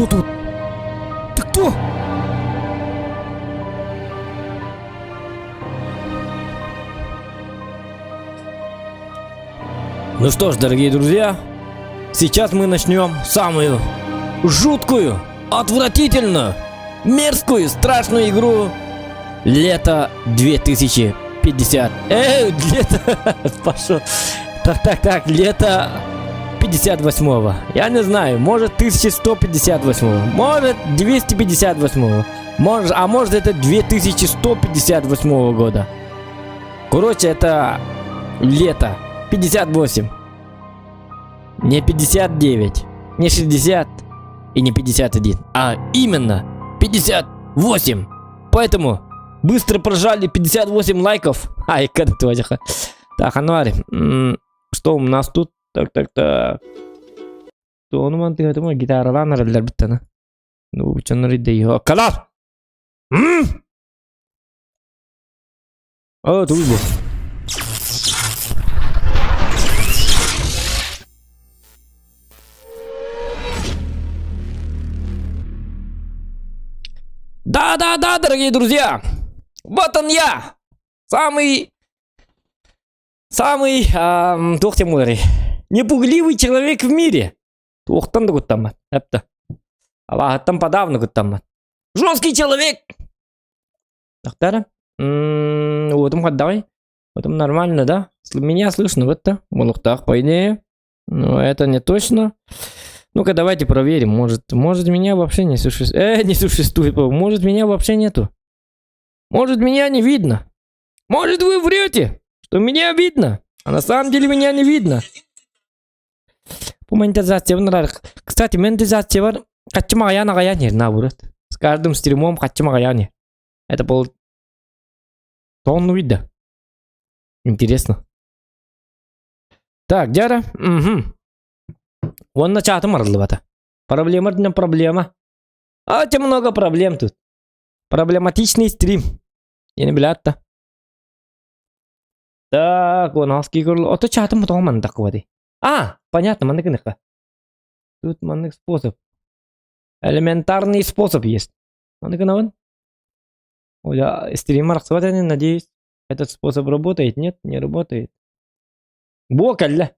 Кто тут? Ты кто? Ну что ж, дорогие друзья, сейчас мы начнем самую жуткую, отвратительную, мерзкую, страшную игру Лето 2050. Эй, лето... Пошел. Так, так, так, лето 58-го. Я не знаю, может 1158-го, может 258-го, может, а может это 2158 года. Короче, это лето 58. Не 59, не 60 и не 51, а именно 58. Поэтому быстро прожали 58 лайков. Ай, когда ты Так, Анвари, что у нас тут? Так, так, так. Тону мантыга тума гитаралаан араллар биттана. Ну, чоннор идей. Калар! О, тугуй бу. Да-да-да, дорогие друзья! Вот он я! Самый... Самый... Туох темури. Непугливый человек в мире. Туохтан да куттаммат. Эпта. Алаһыттан подавно куттаммат. Жесткий человек! Тахтара. Уотум хаддавай. Уотум нормально, да? Меня слышно, вот то. Молухтах, по идее. Но это не точно. Ну-ка, давайте проверим. Может, может меня вообще не существует. не существует. Может, меня вообще нету. Может, меня не видно. Может, вы врете, что меня видно. А на самом деле меня не видно. Бу монетизация Кстати, монетизация бар. Хаччым аҕыйаан аҕыйаан иһэр наоборот. С каждым стримом хаччым аҕыйаан иһэр. Это был тонну видно. Интересно. Так, дьара. Угу. Уонна чаатым арыллыбата. Проблема дня проблема. А, тем много проблем тут. Проблематичный стрим. Я не билят-то. Так, он аски көрл. Ото чаатым тоҕо манна таххыбатый? А, понятно, маннык гыныхха. Тут маннык способ. Элементарный способ есть. Маннык гынабын. Оля, стрим арахсыбат ини, надеюсь. Этот способ работает? Нет, не работает. Бо кэллэ.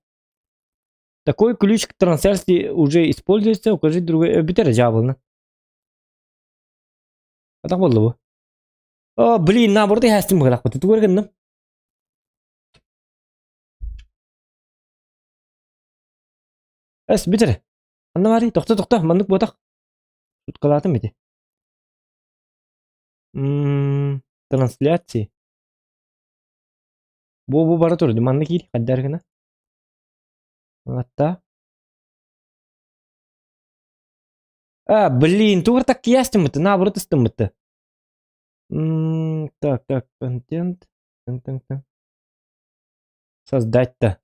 Такой ключ к трансляции уже используется, укажите другой. Бүтэр дьаабылна. Атах буолла бу. О, блин, наоборот иһээстим быһылаахпыт. Тугу гынным? Эс, бүтэр. Анна Мария, тохто, тохто, маннык буотах. Туткалаатым ити. Трансляции. Бу бу бара турду. Манна киир, хаддар гына. Атта. А, блин, тугар так киястыммыты, наоборот ыстыммыты. Так, так, контент. Тың-тың-тың. Создать-то.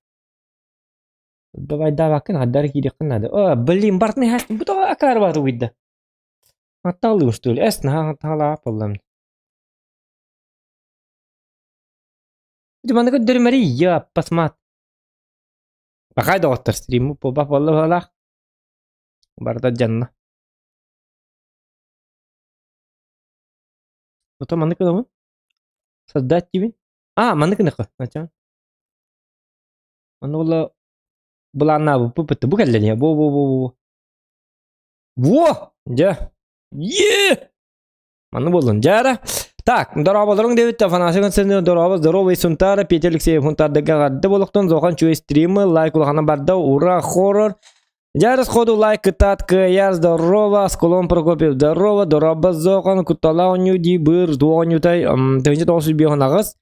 Давай, давай, хаддар киириэххин наада. О, блин, бартын иһээстим. Бу тоҕо акаарбааты уйда. Аттаалыыбын что ли? Эс, наһаа таһалаах буоллам. Ити манна көрдөрүмэри, я, пасмаат. Бахай доҕоттор, стриммут буолбах буолла быһалаах. Барыта дьанна. Ото маннык гынабын. Создать диибин. А, маннык гыныахха. Ачаан. Манна буолла былааннаабыппыт бу кэллэ дии. Бу бу бу бу. Во! Дьэ. Е! Манны буоллун. Дьэ Так, дорооболоруҥ диэбит Афанасий Константинов дорообо, здоровый Сунтара, Петя Алексеев Хунтардыга эҕэрдэ буолуохтун, Зохан Чуй стримы, лайк улахана барда, ура, хоррор. Дьэ расходу лайк кытаат кыайар, здорово, Аскалон Прокопьев, здорово, дорообо Зохан, куттала оонньуу дии, быыр, дуу оонньуутай, тыһыынча тоҕус жүз биэс аҕыс,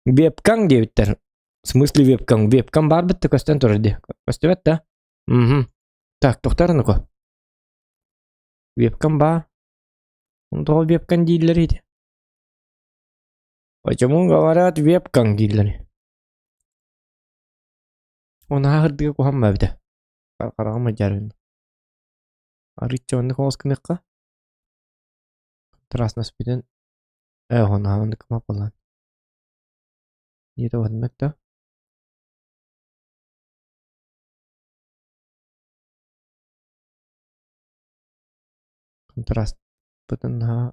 вебкаҥ диэбиттэр. В смысле вебкаҥ? Вебкам баар битта көстөн турар дии. Көстүбэт да? Мгм. Так, тохтор ну-ка. Вебкам баар. Тоҕо вебкам дииллэр ити? Почему говорят вебкам дииллэр? Ону ырдыга куһаҕан эбитэ. Хараҕым ыдьаарыйна. Арыычча оннук оҕус гыныахха. Контрастность бүтэн ээ оһонаһа оннук гымаппалаан. Ийэтэ уһаннык да. Контрастпытын наһаа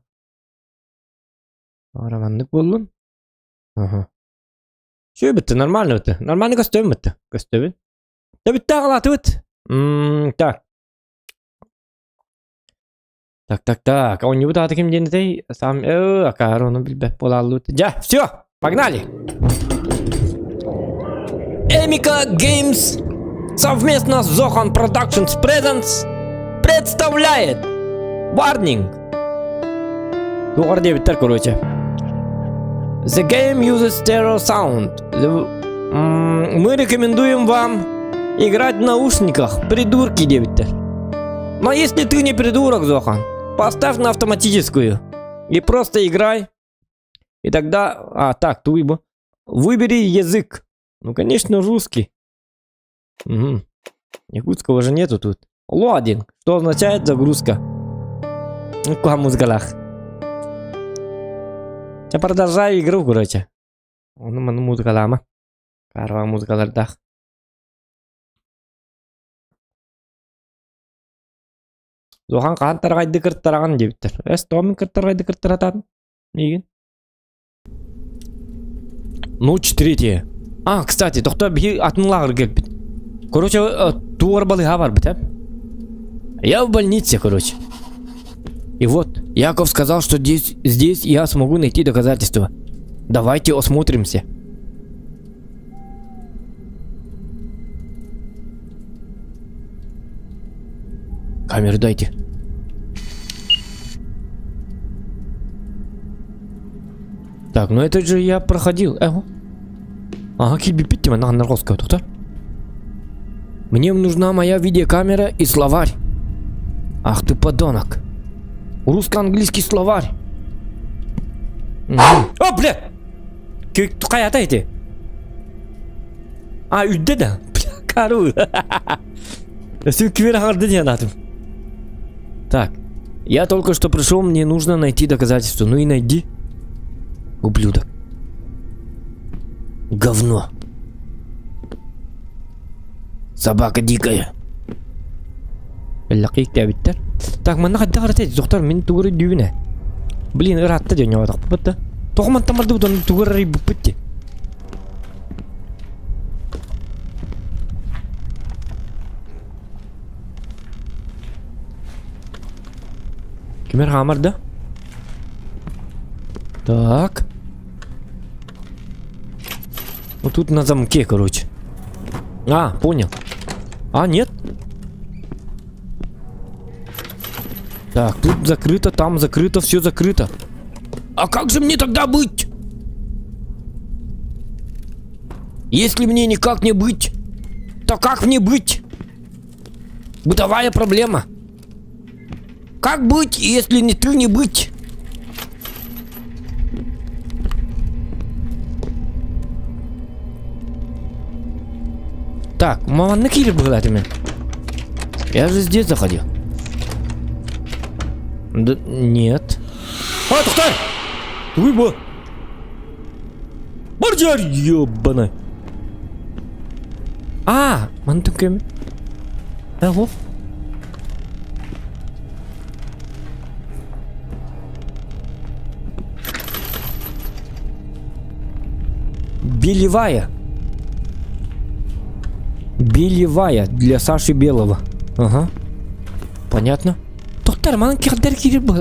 маннык буоллун. Аха. Все бүтті, нормально бүтті. Нормально көстөбүн бүтті. Көстөбүн. Да бүтті аҕалаатыбыт. Так. Так, так, так. Оонньуубут аата ким диэн этэй? Сам э акаары ону билбэт буолааллыбыт. Дьэ, все, погнали! Эмика Games совместно с Zohan Productions Presents представляет Warning! Туохар диэбиттэр, короче. The game uses stereo sound. Мы рекомендуем вам играть в наушниках, придурки диэбиттэр. Но если ты не придурок, Зохан, поставь на автоматическую и просто играй. И тогда... А, так, туйбу. Выбери язык. Ну, конечно, русский. Угу. Якутского же нету тут. Loading, что означает загрузка. Ну, куха музыкалах. Я продолжаю игру, короче. Ону ману музыкалаама. Карва музыкалардаах. Зохан хаһан тараҕайды кыртараҕын диэбиттэр. Эс, тоҕо мин кыртарҕайды кыртаратаатым? Миигин. Ночь третья. А, кстати, тохтоо биһи атын лааҕырга кэлбит. Короче, туор балыыһа барбыт, э? Я в больнице, короче. И вот, Яков сказал, что здесь, здесь я смогу найти доказательства. Давайте осмотримся. Камеру дайте. Так, ну это же я проходил. Эго. Ага, килбиппит на наркотского доктор. Мне нужна моя видеокамера и словарь. Ах ты подонок. Русско-английский словарь. Угу. О, бля! Хайата ити? А, үрдэ да? Бля, кару. Өссө кимэр аҥарды диэн аатым. Так, я только что пришел, мне нужно найти доказательства. Ну и найди. Ублюдок. Говно. Собака дикая. Эллэхи иктээбиттэр. Так, манна хайдах эрэ доктор мин тугу эрэ өйдүүбүн ээ. Блин, ыраатта диэн ньоҕотохпут да. Тоҕо мантан бардыбыт онно тугу эрэ арыйбыппыт дии. Кимэр хаамар да? Так. Вот тут на замке, короче. А, понял. А, нет. Так, тут закрыто, там закрыто, все закрыто. А как же мне тогда быть? Если мне никак не быть, то как мне быть? Бытовая проблема. Как быть, если не ты не быть? Так, манна киирэр быһыылаах этим. Я же здесь заходил. Да, нет. А, тохтой! Туй бу! Баржар, ёбана! А, мантын кем? Ого. Белевая. Белевая для Саши Белого. Ага. Понятно. Тоқтар, манан киһдер киирэр бу.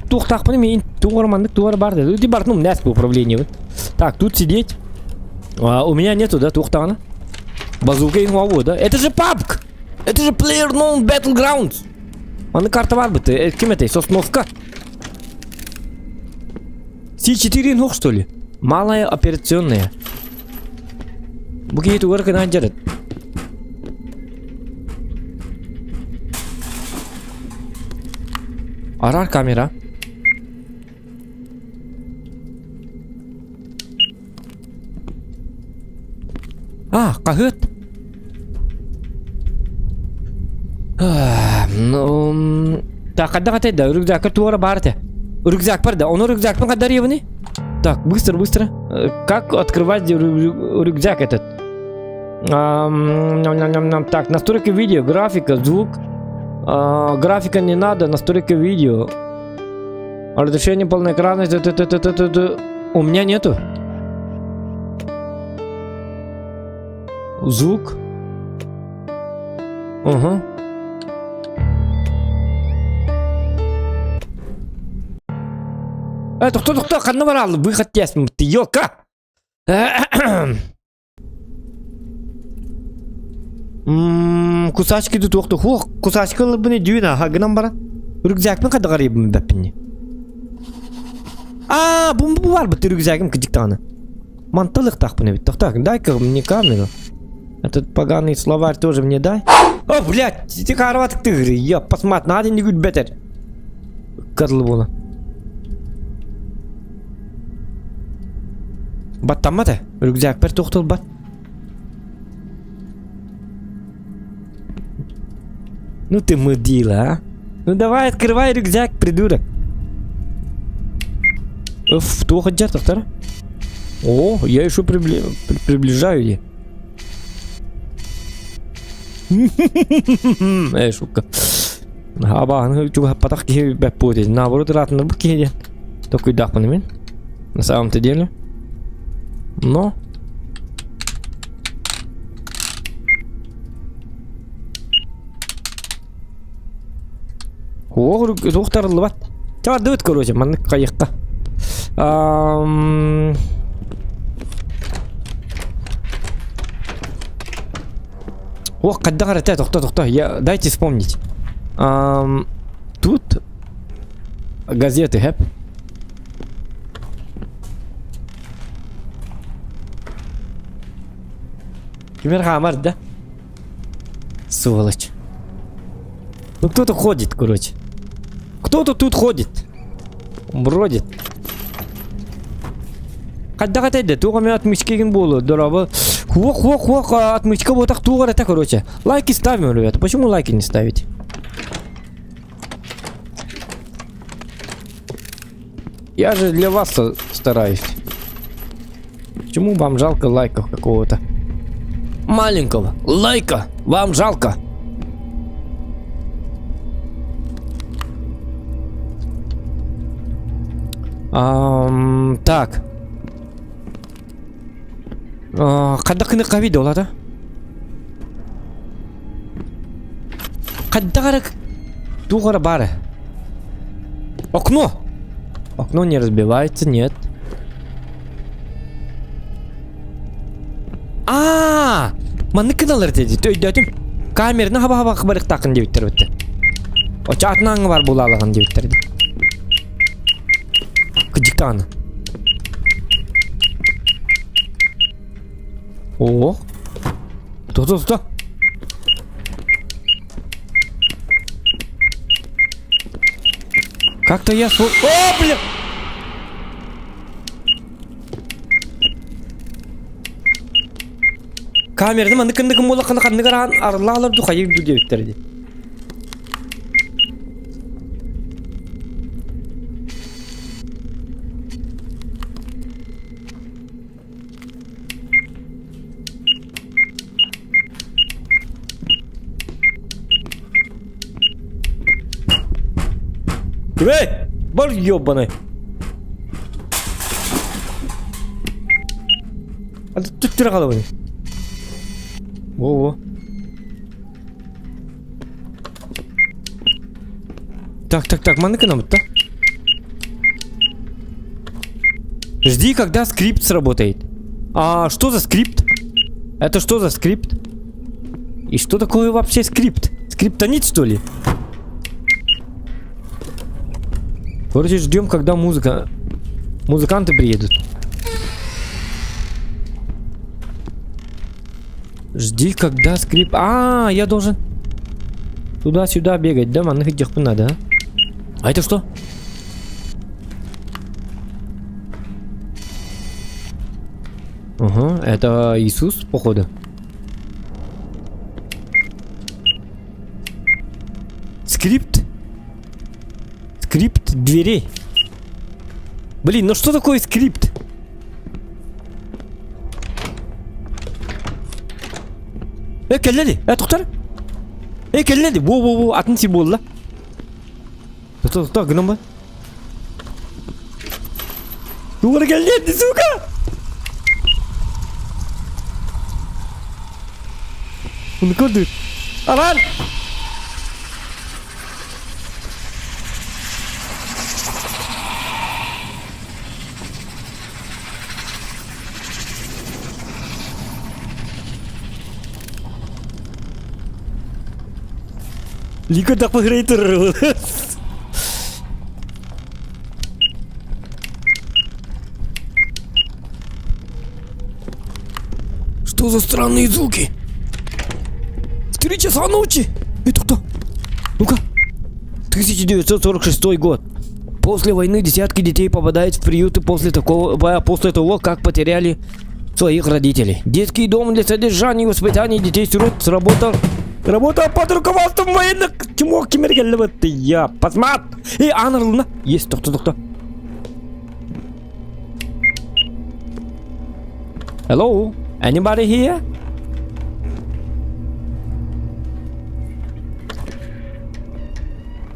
Туохтаахпын мен тугар маннык тугар бар да. Ди бар ну мяс по управлению. Так, тут сидеть. А, у меня нету, да, туохтаҕына? Базука и да? Это же PUBG! Это же Player Known Battlegrounds! Аны карта бар быты. Ким это? Сосновка. С4 нох, что ли? Малая операционная. Бу киһи тугар гынан дьарыт. Арар камера. А, хаһыат. Ну, так, хайдах этэй да, рюкзакка туора баар этэ. Рюкзак бар да, ону рюкзакпын хайдарыйабыный? Так, быстро, быстро. Как открывать рюкзак этот? Так, настройки видео, графика, звук. А, графика не надо, настройка видео. Разрешение полноэкранности. У меня нету. Звук. Угу. Э, тохто, тохто, ханна бараллы, выход тесм, ты ёлка! Кусачки тутуохту хуох кусачка ылбыны дүүн аха гынан баран рюкзакпын хадыгарыйбын бэппинни. А, бу бу бар бит рюкзагым кыдьык даҕаны. Мантылыктаахпын эбит. Тохтоо, дай-ка мне камеру. Этот поганый словарь тоже мне дай. О, блядь, ти караватык тыгыры. Я посмотри, надо не гүлбетер. Кырлы буолан. Баттаммат ээ, рюкзакпар туох тылбат. Ну ты мудила, а. Ну давай, открывай рюкзак, придурок. Уф, туох сылдьар тохтор. О, я еще прибли... приближаю ей. Эй, шутка. Абааһыны чугаһаппатах киһи бэппуот Наоборот, ыраатыннарбыт киһи диэн толкуйдаахпын мин. На самом-то деле. Но... Уох, туохтарыллыбат. Чабардыбыт, короче, маннык хайыхха. Ох, хайдах эрэ тохто, тохто, я, дайте вспомнить. Ам, тут газеты, хэп. Кимер хаамар, да? Сволочь. Ну кто-то ходит, короче. Кто-то тут ходит. Бродит. Хайдах этэй туох эмэ отмычка игин буолуо дорообо хуох хуох хуох отмычка буотах туох эрэ короче лайки ставим ребята почему лайки не ставите я же для вас стараюсь почему вам жалко лайков какого-то маленького лайка вам жалко Um, так. Хайдах гыныахха видео олата? Хайдах эрэ туох эрэ баар Окно! Окно не разбивается, нет. Аа! Маннык гыналар диэти, өйдөөтүм. Камераны хаба-хаба хабарыктааххын диэбиттэр битте. Очаатынааҥҥа бар буолаалаҕын диэбиттэр дии. Кыдьык даҕаны. О, то то то. Как-то я... О, бля! Камераны маннык кынныгын буоллаххына ханнык араан арыллаалар ду хайыы ду диэбиттэр дии. Эй! Бар ёбаный! Түттүрэ хаалабын. Во-во. Так, так, так, маннык гынабыт да? Жди, когда скрипт сработает. А что за скрипт? Это что за скрипт? И что такое вообще скрипт? Скриптонит, что ли? Короче, ждем, когда музыка... Музыканты приедут. Жди, когда скрип... А, я должен туда-сюда бегать, да? Маннык идиэхпин надо, а? А это что? Ага, это Иисус, походу. Скрипт? Скрипт дверей. Блин, ну что такое скрипт? Э, кэллэли, э, тохтор. Эй, кэллэ ди. Во, во, во, атын сир буолла. Тохто, тохто, гынан ба. Тугара кэллэ ди, сука! Bunu көрдүк. Арар! Лика так выиграет. Что за странные звуки? В 3 часа ночи! Это кто? Ну-ка. 1946 год. После войны десятки детей попадают в приюты после, такого, после того, как потеряли своих родителей. Детский дом для содержания и воспитания детей-сирот сработал. Работал под руководством военных. Тимох ты я. Пасмат! И Анрлна. Есть, тохто, тохто. Hello? Anybody here?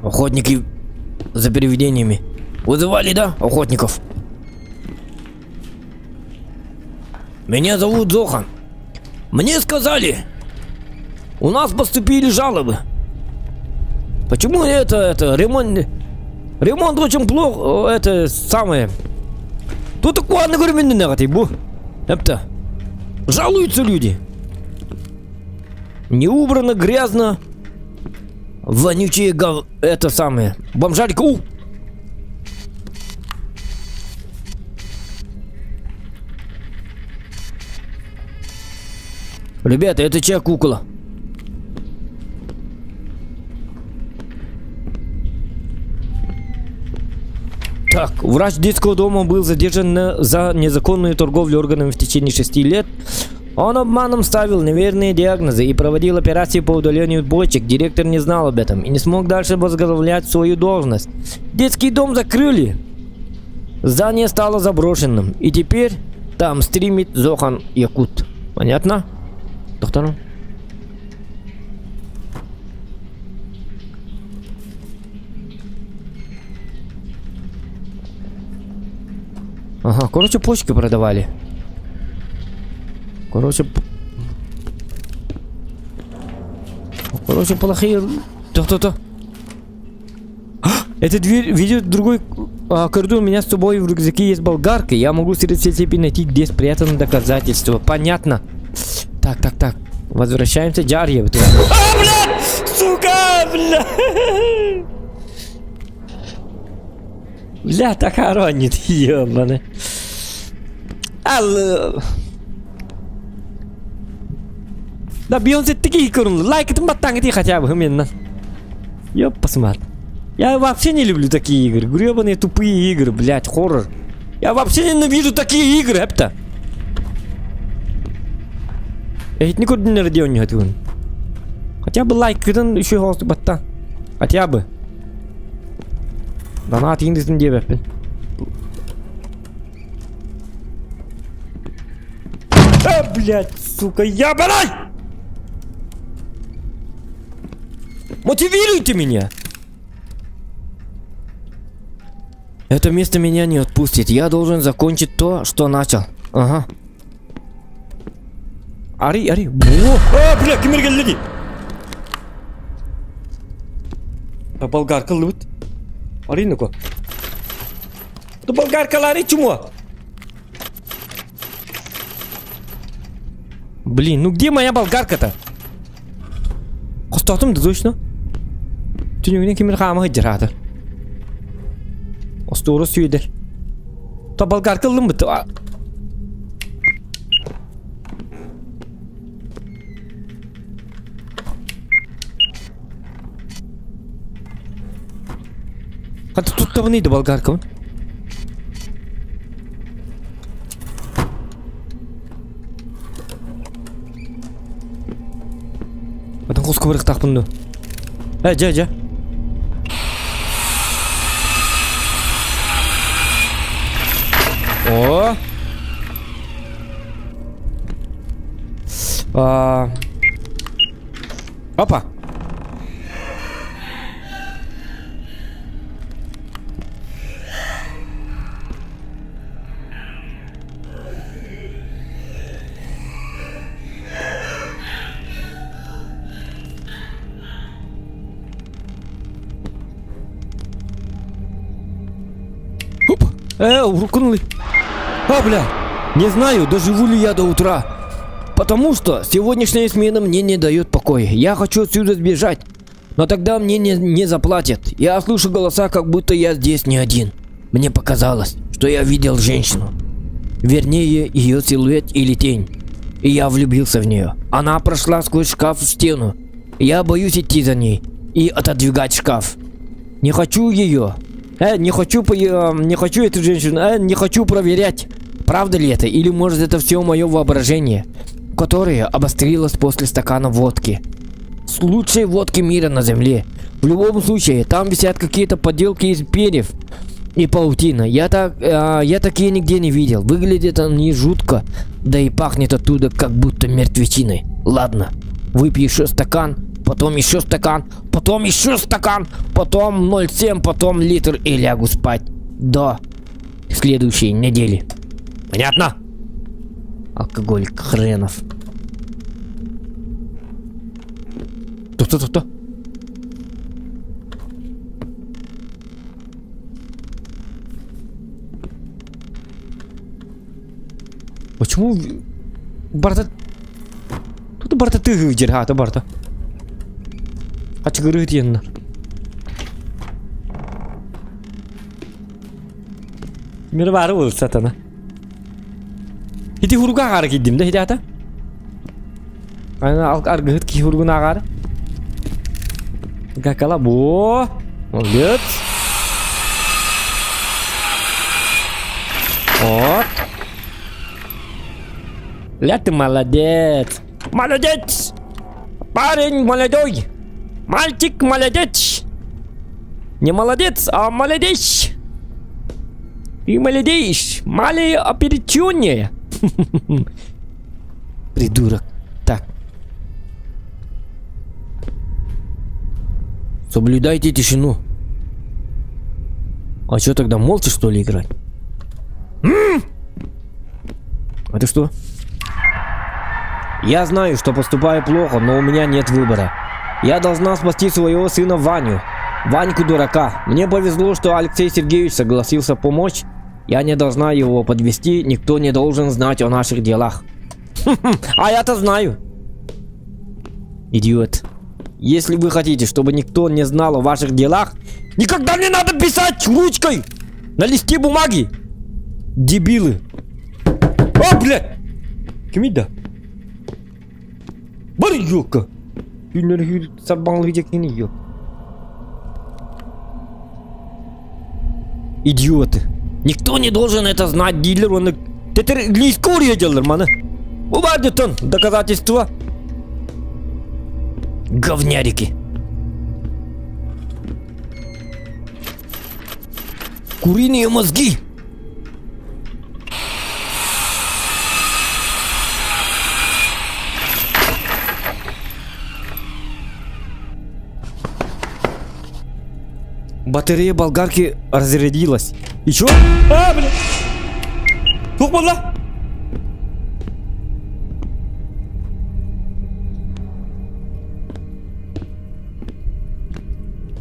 Охотники за привидениями. Вызывали, да, охотников? Меня зовут Зохан. Мне сказали, у нас поступили жалобы. Почему это, это, ремонт, ремонт очень плохо, это самое. Тут такое бу. Это, жалуются люди. Не убрано, грязно. Вонючие гов... Это самое. Бомжарик. У! Ребята, это чья кукла? Так, врач детского дома был задержан за незаконную торговлю органами в течение 6 лет. Он обманом ставил неверные диагнозы и проводил операции по удалению почек. Директор не знал об этом и не смог дальше возглавлять свою должность. Детский дом закрыли. Здание стало заброшенным. И теперь там стримит Зохан Якут. Понятно? Доктор? Ага, короче, почки продавали. Короче, короче, плохие... То-то-то. Эта дверь ведет в другой коридор. У меня с собой в рюкзаке есть болгарка. Я могу среди всей цепи найти, где спрятано доказательство. Понятно. Так, так, так. Возвращаемся. Джарья. А, блядь! Сука, бля! Бля, так хоронит, ебаный. Ал... Да, Бейонсе такие лайк это матанг хотя бы, именно. Ёп, посмотри. Я вообще не люблю такие игры. Гребаные тупые игры, блядь, хоррор. Я вообще ненавижу такие игры, это. Я никуда не родил не хотел. Хотя бы лайк, еще голос батта. Хотя бы. Донат индесин диэбэппин. А, блядь, сука, ябанай! Мотивируйте меня! Это место меня не отпустит. Я должен закончить то, что начал. Ага. Ари, ари. Во! А, бля, ким кэллэ Болгарка лут. Ари, ну-ка. Да болгарка лари чмо? Блин, ну где моя болгарка-то? Хостоотум да точно. Түнүгүнэн ким эрэ хаама сылдьар Остуора сүйдер. То болгарка ыллым бит. Хата туттабын да болгарка. Атын хоско барыахтаахпын дуо. Э, дьэ, дьэ. О! А... Опа! Э, уруккун А, бля! Не знаю, доживу ли я до утра. Потому что сегодняшняя смена мне не дает покоя. Я хочу отсюда сбежать. Но тогда мне не, не заплатят. Я слышу голоса, как будто я здесь не один. Мне показалось, что я видел женщину. Вернее, ее силуэт или тень. И я влюбился в нее. Она прошла сквозь шкаф в стену. Я боюсь идти за ней и отодвигать шкаф. Не хочу ее. Э, не хочу, по- э, не хочу эту женщину. Э, не хочу проверять, правда ли это, или может это все мое воображение, которое обострилось после стакана водки. С лучшей водки мира на земле. В любом случае, там висят какие-то поделки из перьев и паутина. Я, так, э, я такие нигде не видел. Выглядит они жутко, да и пахнет оттуда как будто мертвечиной. Ладно, выпью еще стакан, потом еще стакан, потом еще стакан, потом 0,7, потом литр и лягу спать. До следующей недели. Понятно? Алкоголик хренов. Кто, кто, кто? Почему барда Тут барда тыгы дерга, барда. Хачыгыры диэннэр. Мир бары был сатана. Ити хуруга аҕаары киирдим да ити ата. Аргыһыт киһи хуругун аҕаары. Гакала бо. Молодец. Вот. Ля ты молодец. Молодец! Парень молодой! Мальчик молодец! Не молодец, а молодец! Ты молодеешь! Малее операционнее! Придурок. Так. Соблюдайте тишину. А что тогда, молча что ли играть? М! Это что? Я знаю, что поступаю плохо, но у меня нет выбора. Я должна спасти своего сына Ваню. Ваньку дурака. Мне повезло, что Алексей Сергеевич согласился помочь. Я не должна его подвести, никто не должен знать о наших делах. А я-то знаю. Идиот. Если вы хотите, чтобы никто не знал о ваших делах, никогда не надо писать ручкой на листе бумаги. Дебилы. О, блядь! Кимий да? Бар ёлка! Түүннэри сарбаҥалыы дьэкини ёк. Идиоты. Никто не должен это знать, дииллэр уонна тэтэр лиискэ уруйа дьаллар маны. Бу баар дьоттон доказательства. Говнярики. Куриные мозги. Батарея болгарки разрядилась. И чё? А, блин! Туох буолла?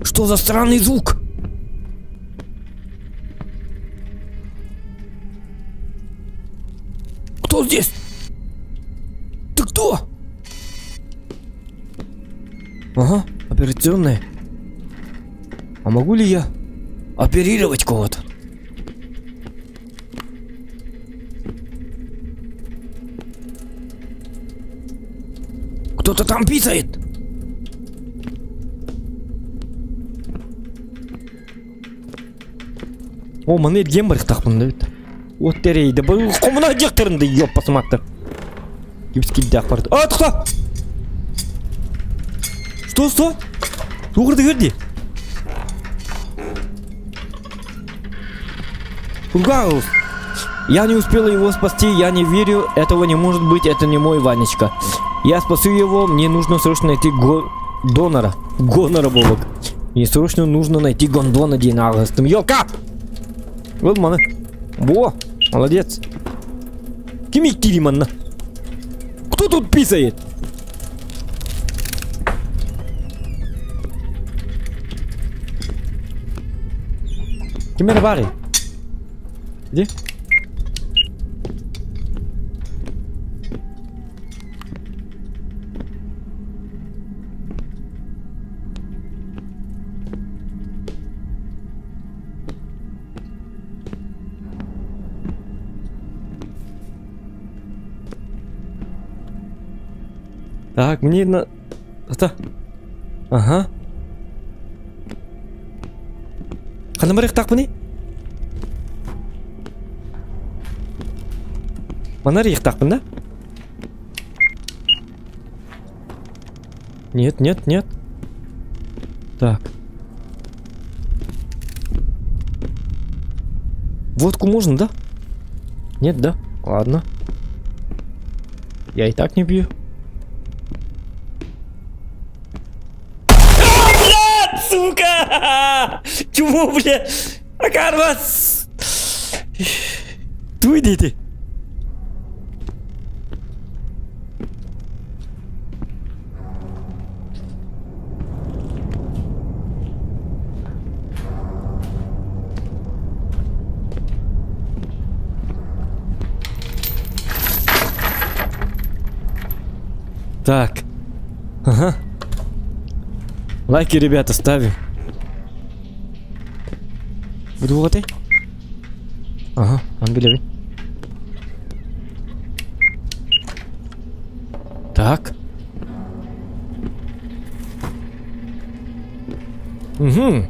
Что за странный звук? Кто здесь? Ты кто? Ага, операционная. А могу ли я оперировать кого-то? Кто-то там писает! О, маны эргиэн барыахтаахпын да эбит. От эрэйдэ бу хомуна дьахтарын да ёппасыматтар. Кибис кирдээх барда. А, тоқта! Что, что? Тугырды көрди. Ругаус. Я не успела его спасти, я не верю, этого не может быть, это не мой Ванечка. Я спасу его, мне нужно срочно найти го... донора. Гонора, Бобок. Мне срочно нужно найти гондона диэн ааҕыстым. Елка! Ыл маны. Во, молодец. Ким иттири манна? Кто тут писает? Ким эрэ баарый? Где? Так, мне на... Это... Ага. Ханна барыахтаахпыный? Манна арыйыахтаахпын да? Нет, нет, нет. Так. Водку можно, да? Нет, да? Ладно. Я и так не пью. А, блядь, сука! Чего, блядь? Акарвас! Туй дети. Так. Ага. Лайки, ребята, ставим. Буду ты? Ага, он билеби. Так. Угу.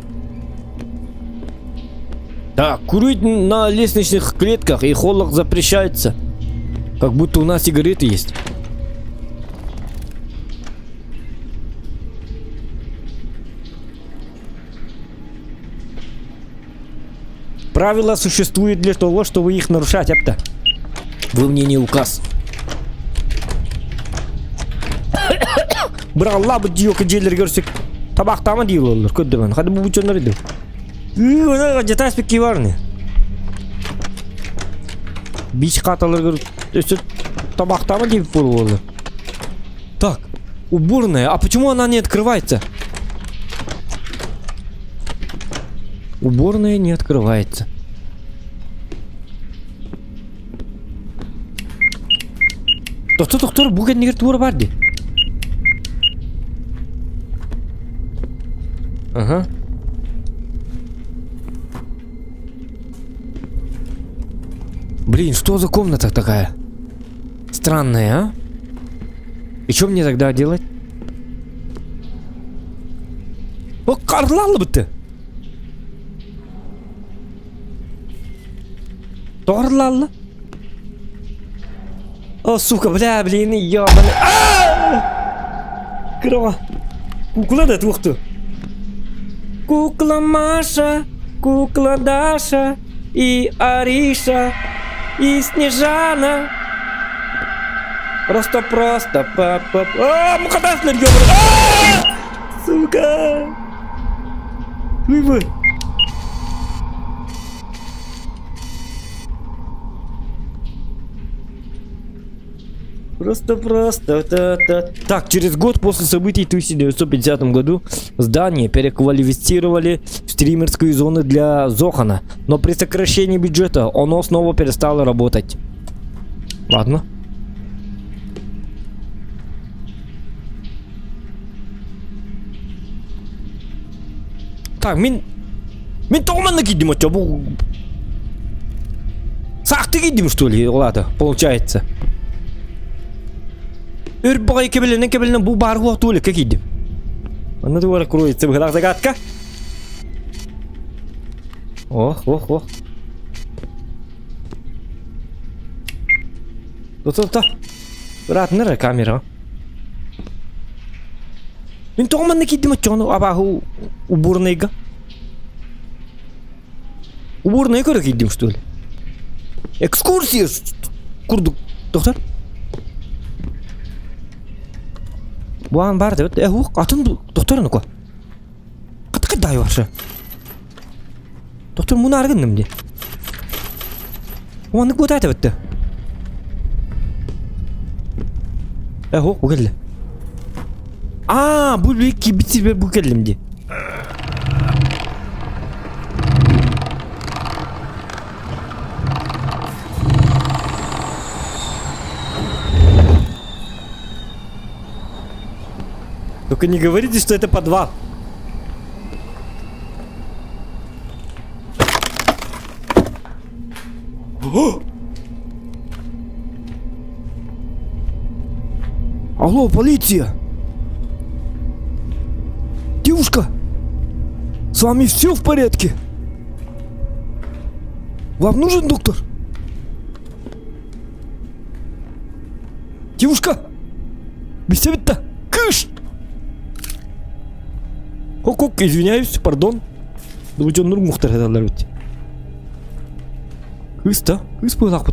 Так, курить на лестничных клетках и холлах запрещается. Как будто у нас сигареты есть. Правила существуют для того, чтобы их нарушать, апта. Вы мне не указ. Быраллабыт диока дьиэлэригэр өссө табахтаама диир буоллар көрдөмөн. Хады бу бучоннор иду. Жатаас бикки барны. Бич хаталаргар өссө табахтаама диэбит буолуоллар. Так, уборная. А почему она не открывается? Уборная не открывается. Тохто тохтор бу кэннигэр туора бар дии. Ага. Блин, что за комната такая? Странная, а? И что мне тогда делать? О, карлалыбыты! Торлалла? О, сука, бля, блин, ебаный. Крома. Кукла да туохту. Кукла Маша, кукла Даша и Ариша и Снежана. Просто-просто па па А, мукадаслар ёбаный. А! Сука. Выбор. Просто-просто. Та -та. Так, через год после событий в 1950 году здание переквалифицировали в стримерскую зону для Зохана, но при сокращении бюджета оно снова перестало работать. Ладно. Так, мин... Мин тоҕо манна киирдим оччо бу... Саахты киирдим что ли, ладно, получается. Өр баҕайы кэбилэнэн кэбилэнэн бу баар уох туалекка киирдим. Онно туора кроется быһылаах загадка. Ох, ох, ох. Тото, Ыраатыннар камера. Мин тоҕо манна киирдим оччоҕуна абааһы уборнайга? Уборнай көрө киирдим что ли? Экскурсия курдук доктор. Буан бар деп, э ух, атын доктор анука. Катыкы дай баршы. Доктор муну аргынным ди. Уаннык бута этебетте. Э, ох, бу келли. Аа, бу кибит сирбер бу келлим ди. Только не говорите, что это подвал. Алло, полиция! Девушка! С вами все в порядке? Вам нужен доктор? Девушка! Бесебит-то! Кыш! Ок-ок, извиняюсь, пардон. Дьоннор мухтар эталлар бит. Кыыс да? Кыыс быһылаах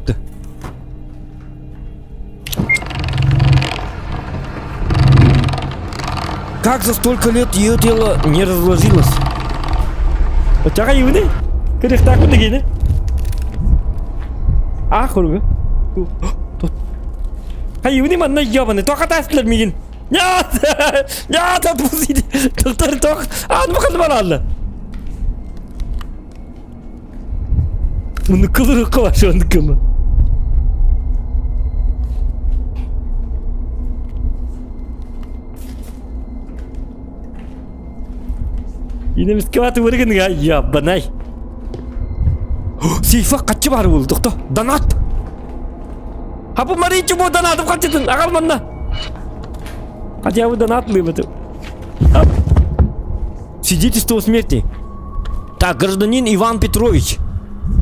Как за столько лет ее тело не разложилось? Очаға юны? Кырыктаах дегені. Ах, ургу. Хайыны манна ебаный, тоқ атастылар мигин. Нет! Нет, отпустите! Доктор, тоқ! А, ну бақылды бар Мунукулы рукава, онукулы. Инемискеваты выргынга ябанай. Сейфа качы бар бол, тохто. Донат. Хапы маричу бу донатым качытын, агал манна. Хотя бы донат лыбы. Свидетельство о смерти. Так, гражданин Иван Петрович.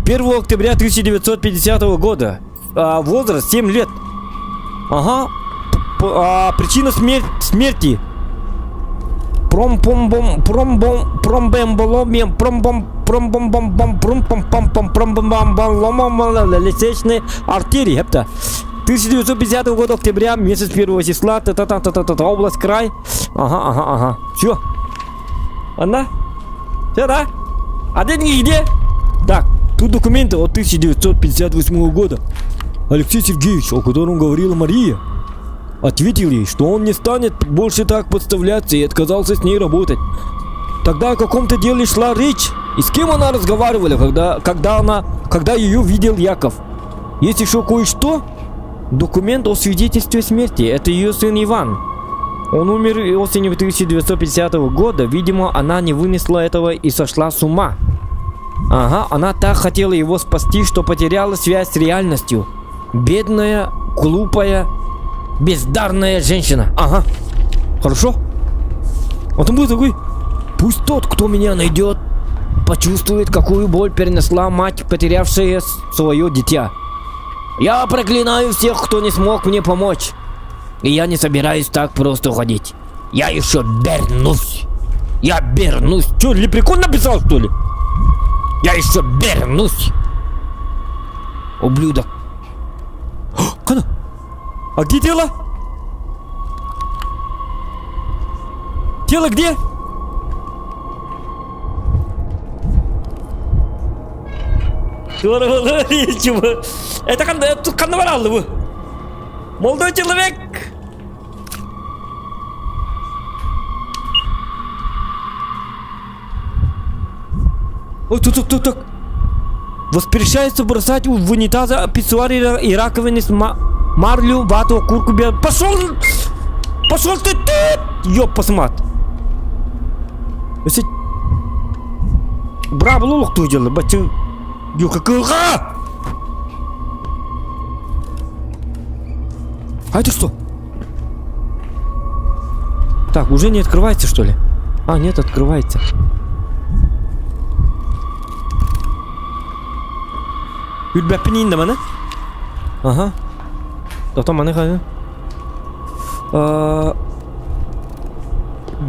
1 октября 1950 года. А, возраст 7 лет. Ага. П а, причина смер смерти. Промпомбом, промбом, промбемболомием, промбом, промбом-бом-бом, прум-пом-пом-пом, промбом-бом-бом, лесечной артерии. Это 1950 года октября, месяц 1 числа, та-та-та-та-та-та, область, край. Ага, ага, ага. Все. Анна? Все, да? А деньги где? Так, тут документы от 1958 года. Алексей Сергеевич, о котором говорила Мария, ответил ей, что он не станет больше так подставляться и отказался с ней работать. Тогда о каком-то деле шла речь. И с кем она разговаривала, когда, когда, она, когда ее видел Яков? Есть еще кое-что? Документ о свидетельстве смерти. Это ее сын Иван. Он умер осенью 1950 года. Видимо, она не вынесла этого и сошла с ума. Ага, она так хотела его спасти, что потеряла связь с реальностью. Бедная, глупая, бездарная женщина. Ага. Хорошо. Он там будет такой. Пусть тот, кто меня найдет, почувствует, какую боль перенесла мать, потерявшая свое дитя. Я проклинаю всех, кто не смог мне помочь. И я не собираюсь так просто уходить. Я еще вернусь. Я вернусь. Че, лепрекон написал, что ли? Я еще вернусь. Ублюдок. Ханна. А где тело? Тело где? Это ханна бар алды бу? Молодой человек! Ой, тут, тут, тут, тут. Воспрещается бросать в унитазы писсуары и раковины с марлю, вату, курку, бе... Пошел! Пошел ты, ты! Ёппасмат. Если... Браво, лох ты делай, бачу. Юха, А это что? Так, уже не открывается, что ли? А, нет, открывается. Үрбэппин иин маны. Ага. Тото маны хайы.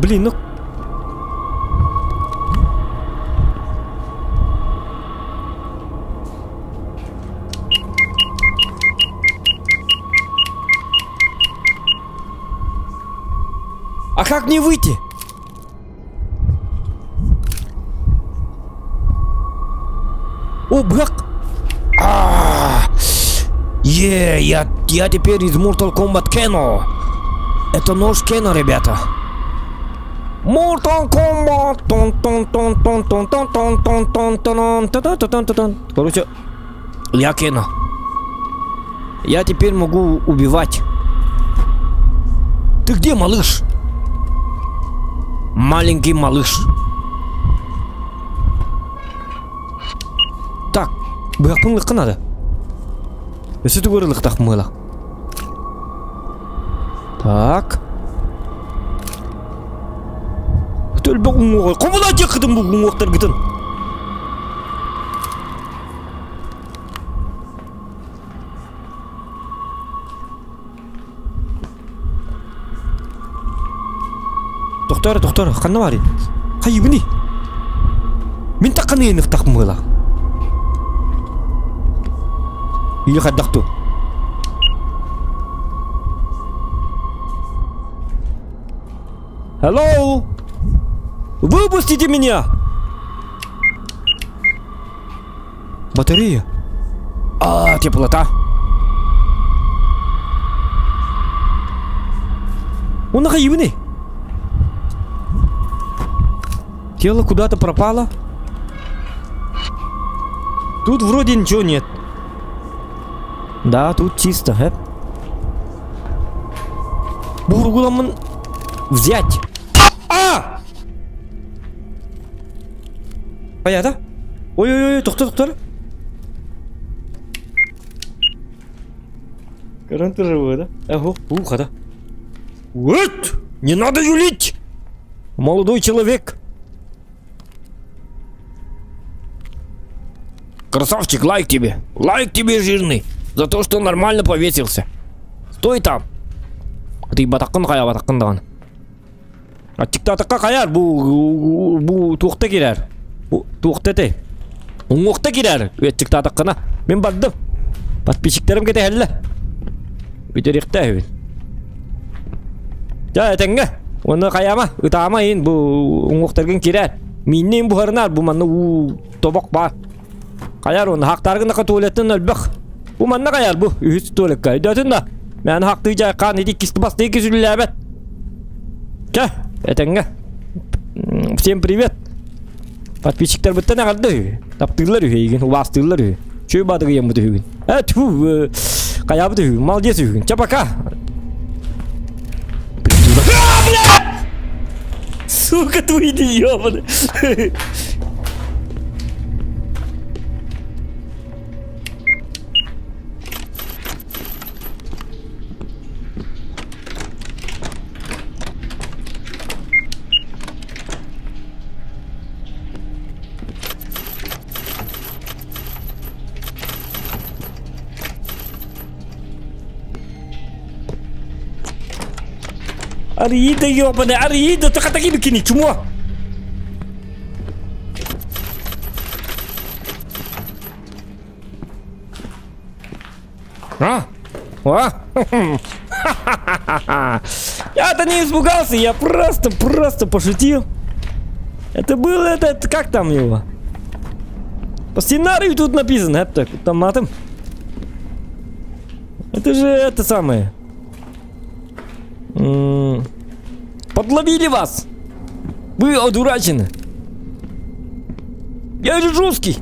Блин, ну... А как мне выйти? О, бык! А, е, я, я теперь из Mortal Kombat Kano. Это нож Кена, ребята. Mortal Kombat. Тон тон тон тон тон тон тон тон тон тон тон тон тон тон Короче, я Кена. Я теперь могу убивать. Ты где, малыш? Маленький малыш. Так, быһахпын ылыахха наада. Өссө тугу ылыахтаах мыылах. Так. Төлбөх уҥуоҕа. Хомуна дьахытын бу уҥуохтаргытын. Тохтоор, тохтоор, ханна баарый? Хайыбыный? Мин тахханы ыйыныхтах мыла. Или хайдах ту? Hello! Выпустите меня! Батарея. А, теплота. Он наивный. Тело куда-то пропало. Тут вроде ничего нет. Да, тут чисто, э? Бургуламын взять. А! Хайата? Ой-ой-ой, тохтор, тохтор. Көрөн турар да? Ого, уха да. Вот! Не надо юлить! Молодой человек! Красавчик, лайк тебе! Лайк тебе, жирный! За то, что нормально повесился. Стой там! Ты батаккын кая батаккын даҕаны. Аччыктаатахха хайаар бу бу туохта киирэр? Туохта этэй? Уҥуохта киирэр аччыктаатаххына. Мин бардым. Подписчиктарым кэтэһэллэр. Бүтэриэхтээхпин. Дьэ этэҥҥэ. Уонна хайаама, ытаама иһин бу уҥуохтаргын киирээр. Мииннин буһарынаар бу манна уу тобох баар. Хайаар уонна хаактааргын туалеттан өлбөх. Бу манна хайаар бу үһүс туалекка. Өйдөөтүн да. Мээн хаактыы дьайкаан ити иккис бастыы иккис үлэлээбэт. Чэ, этэҥҥэ. Всем привет. Подписчиктарбыттан эҕэрдэ үһү. Таптыыллар үһү эйигин, убаастыыллар үһү. Чүй бадыгыйаммыт үһүгүн. Э, тьфу, хайаабыт үһүгүн, молодец үһүгүн. Чэ, пока. А, бля! Сука, ты иди, ёбаный. Арыйда ёбаный, арыйда, тахатаки бикини, чмо! А? А? Я-то не испугался, я просто, просто пошутил. Это был этот, как там его? По сценарию тут написано, это там матом. Это же это самое. Подловили вас! Вы одурачены! Я же русский!